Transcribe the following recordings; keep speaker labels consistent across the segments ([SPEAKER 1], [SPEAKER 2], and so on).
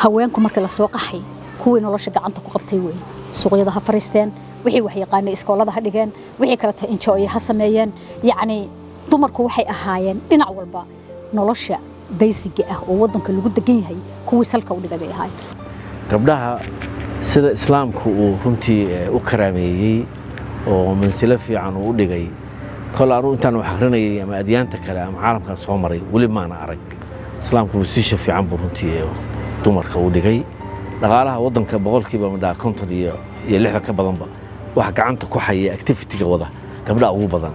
[SPEAKER 1] Haweenku marka la soo qaxay, kuwii nolosha gacanta ku qabtay wey. Suuqyada ha fariisteen, wixii wax yaqaanay iskoolada ha dhigeen, wixii kaleto NGO ha sameeyeen. Yacni dumarku waxay ahaayeen dhinac walba nolosha basic-ga ah oo waddanka lagu degan yahay kuwii salka u dhigay bay ahaayeen.
[SPEAKER 2] Gabdhaha sida Islaamku uu runtii u karaameeyey oo mansilo fiican uu u dhigay, kol anuu intaan wax akhrinayay ama adyaanta kale ama caalamkan soo maray weli maana arag. Islaamku musiisha fiican buu runtii dumarka u dhigay. Dhaqaalaha waddanka 50% 56 ka badanba waxa gacanta ku haya, activity-ga wada, gabdhaha ugu badan.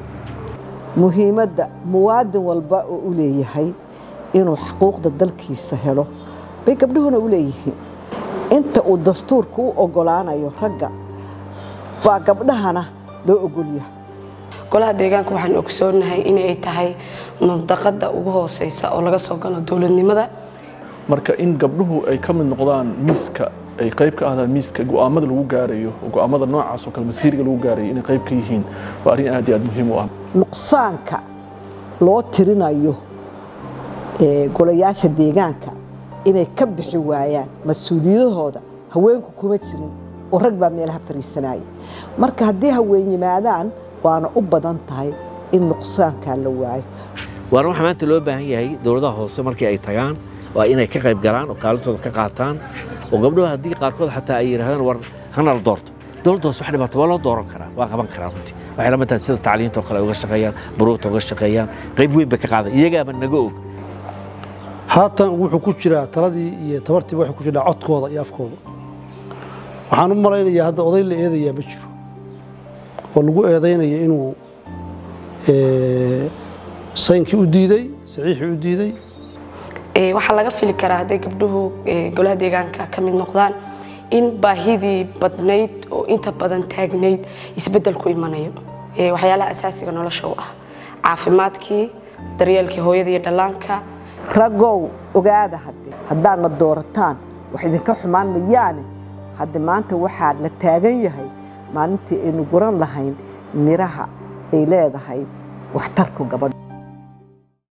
[SPEAKER 3] Muhiimadda muwaadin walba oo u leeyahay inuu xuquuqda dalkiisa helo bay gabdhuhuna u leeyihiin. Inta uu dastuurku u ogolaanayo ragga baa gabdhahana loo ogolyahay.
[SPEAKER 4] Golaha deegaanka waxaan ogsoonahay inay tahay mandaqada ugu hooseysa oo laga soo galo dowladnimada.
[SPEAKER 5] Marka in gabdhuhu ay ka mid noqdaan miiska, ay qayb ka ahdaan miiska go'aamada lagu gaarayo, oo go'aamada noocaas oo kale masiiriga lagu gaarayo inay qayb ka yihiin, waa arrin aad iyo aad muhiim u ah.
[SPEAKER 3] Nuqsaanka loo tirinayo golayaasha deegaanka inay ka bixi waayaan mas-uuliyadahooda, haweenku kuma jirin oo rag baa meelaha fariisanaya. Marka haddii haween yimaadaan, waana u badan tahay in nuqsaankaa la waayo.
[SPEAKER 2] Waana waxa maanta loo baahan yahay. Dowladaha hoose markii ay tagaan waa inay ka qayb galaan oo kaalintooda ka qaataan, oo gabdhuhu haddii qaarkood xataa ay yidhahdaan war hana la doorto dowladda hoose, wax dhibaato waa loo dooran karaa, waa qaban karaa. Runtii waxay la mid tahay sida tacliinta oo kale ay uga shaqeeyaan, buruugta uga shaqeeyaan, qayb weyn bay ka qaadan, iyagaaba naga og.
[SPEAKER 6] Haatan wuxuu ku jiraa taladii iyo tabartiiba, waxay ku jiraa codkooda iyo afkooda. Waxaan u malaynayaa hadda oday la eedayaa ma jiro oo lagu eedaynaya inuu saynkii u diiday, saxiixii u diiday.
[SPEAKER 4] Waxaa laga fili karaa hadday gabdhuhu golaha deegaanka ka mid noqdaan in baahidii badnayd oo inta badan taagnayd isbeddel ku imanayo. Waxyaalaha asaasiga nolosha u ah, caafimaadkii, daryeelkii hooyada iyo dhallaanka.
[SPEAKER 3] Raggow, ogaada, hadde haddaadna doorataan wax idinka xumaan mayaane. Hadde maanta waxaa la taagan yahay maalintii aynu guran lahayn miraha ay leedahay waxtarku gabadha.